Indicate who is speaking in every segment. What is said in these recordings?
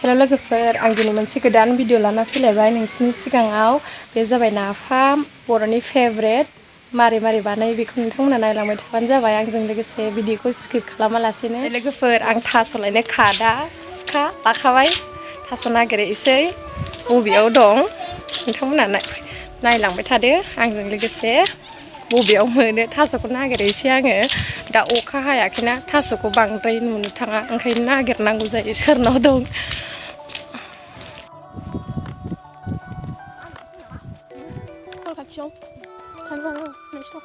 Speaker 1: hello लोगोफोर आं दिनै मोनसे गोदान भिडिअ लाना फैलायबाय नोंसिनि सिगाङाव बे जाबाय नाफाम बर'नि फेभरेट मारै मारै बानायो बेखौ नोंथांमोना नायलांबाय थाबानो जाबाय आंजों लोगोसे भिडिअखौ स्किप खालामालासेनो लोगोफोर आं थास' लायनो खादा सिखा लाखाबाय थास' नागिरहैसै बबेयाव दं नोंथांमोना नायलांबाय थादो आंजों लोगोसे बबेयाव मोनो थास'खौ नागिरहैसै आङो दा अखा हायाखैना थास'खौ बांद्राय नुनो थाङा ओंखायनो नागिरनांगौ जायो सोरनाव दं खाथियाव थानो हागौ नोंसिनाव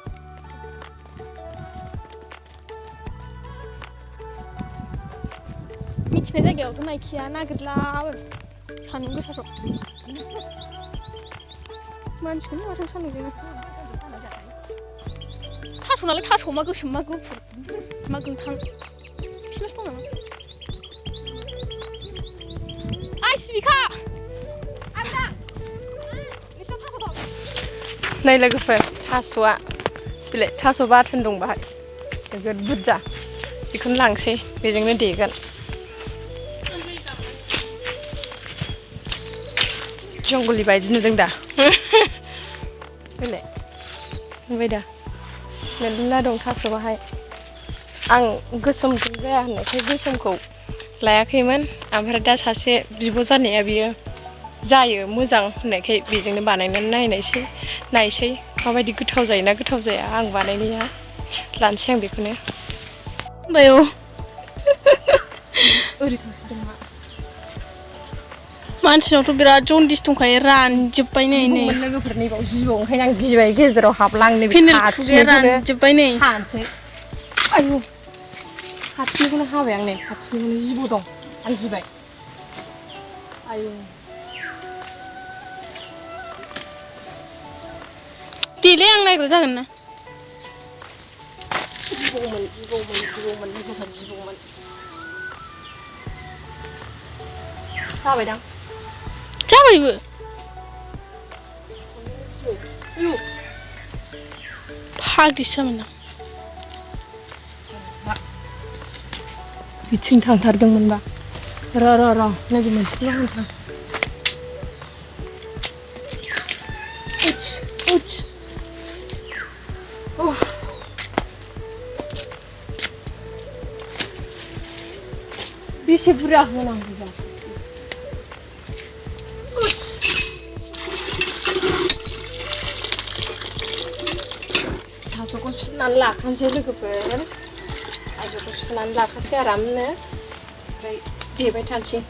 Speaker 1: मिथिनाय जायगायावथ' नायखिया नागिरलाबाय सान्दुं गोसाफ्राव मानसिखौनो नुवासै सान्दुंजोंनो थास' नालाय थास' मा गोसोम मा गुफुर मा गोथां बिसोरनासो दं नामा आइ सिबिखा नै लोगोफोर थास'आ बिलाइ थास' बाथोन दं बाहाय नोगोद बुरजा बेखौनो लांसै बेजोंनो देगोन जंगलि बायदि नुदों दा फैलाय नुबाय दा मेरला दं थास'आहाय आं गोसोमखौ जाया होननायखाय गोसोमखौ लायाखैमोन ओमफ्राय दा सासे बिब' जानाया बियो जायो मोजां होननायखाय बेजोंनो बानायनानै नायसै माबायदि गोथाव जायोना गोथाव जाया आं बानायनाया लानोसै आं बेखौनो बायो ओरै थांदों मा मानसिनावथ' बिराद जन्दिस दंखायो रानजोब्बाय नै लोगोफोरनि बाव जिबौ ओंखायनो आं गिबाय गेजेराव हाबलांनो रानजोब्बाय नै हानोसै आयु खाथिनिखौनो हाबाय आं नै खाथिनिखौनो जिबौ दं आं गिबाय आयु देलै आं नायग्रा जागोन ना जिबौमोन लोगोफोर जिबौमोन जाबायदां जाबायबो फाग्लिसो जाबायदां बिथिं थांथारदोंमोनबा र' नैबे मोनसेल' होनसां बेसे बुरजा होनांगौ जा थास'खौ सुनानै लाखानोसै लोगोफोर थास'खौ सुनानै लाखासै आरामनो ओमफ्राय देबाय थानोसै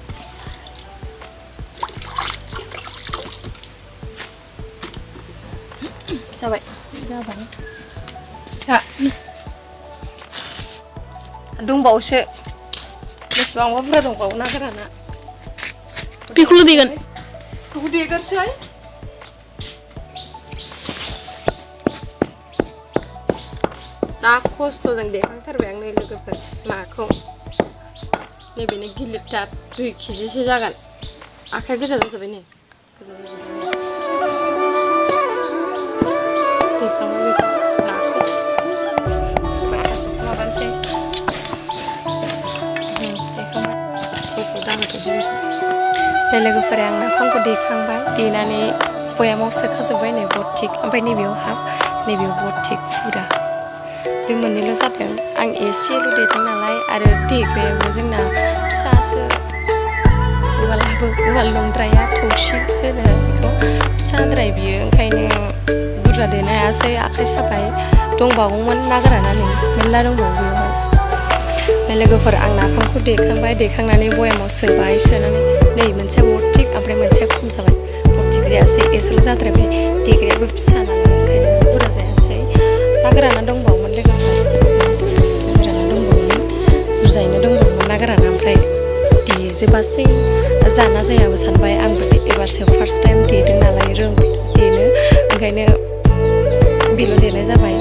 Speaker 1: जाबाय दंबावोसो बेसेबांबा बुरजा दंबावो ना गोराना बेखौल' देगोन बेखौ देगोरसै जा खस्थ'जों देखांथारबाय आं नै लोगोफोर नाखौ नैबेनो गिलिरथार 2 केजिसो जागोन आखाइया गोजा जाजोब्बाय नै गोजा जाजोब्बाय देखांबाय बेखौ नाखौ थास'खौ माबानोसै बे लोगोफोरा आं नाफामखौ देखांबाय देनानै बयामाव सोखाजोब्बाय नै बथिक ओमफ्राय नैबेयाव बथिक फुरा बे मोननैल' जादों आं एसेल' देदों नालाय आरो देग्रायाबो जोंना फिसासो उवाल नंद्राया थौसिसो बेखौ फिसाद्राय बियो ओंखायनो बुरजा देनो हायासै आखाइ साबाय दंबावोमोन ना गोरानानै मेरला दंबावो बेवहाय लोगोफोर आं नाफामखौ देखांनानै बयामाव सोबाय सोनानै नै मोनसेया बथिक ओमफ्राय मोनसेया खम जाबाय बथिक जायासै एसेल' जाद्रायबाय देग्रायाबो फिसा नालाय ओंखायनो बुरजा जायासै ना गोराना दंबावोमोन लोगोफोर बुरजायैनो दंबावोमोन ना गोराना ओमफ्राय देजोबासै जाना जायाबो सानबाय आंबो एबारसो फार्स्ट टाइम देदों नालाय देनो ओंखायनो बेल' देनाय जाबाय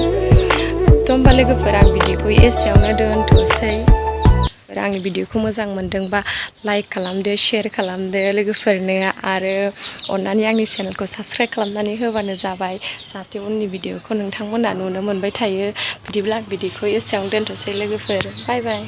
Speaker 1: थ' होमबा लोगोफोर आं भिडिअखौ एसेयावनो दोनथ'सै आंनि भिडिअखौ मोजां मोनदोंबा लाइक खालामदो शेयार खालामदो लोगोफोरनो आरो अननानै आंनि चेनेलखौ साबस्क्राइब खालामनानै होबानो जाबाय जाहाथे उननि भिडिअखौ नोंथांमोना नुनो मोनबाय थायो बिदिब्ला भिडिअखौ एसेयावनो दोनथ'सै लोगोफोर बाय बाय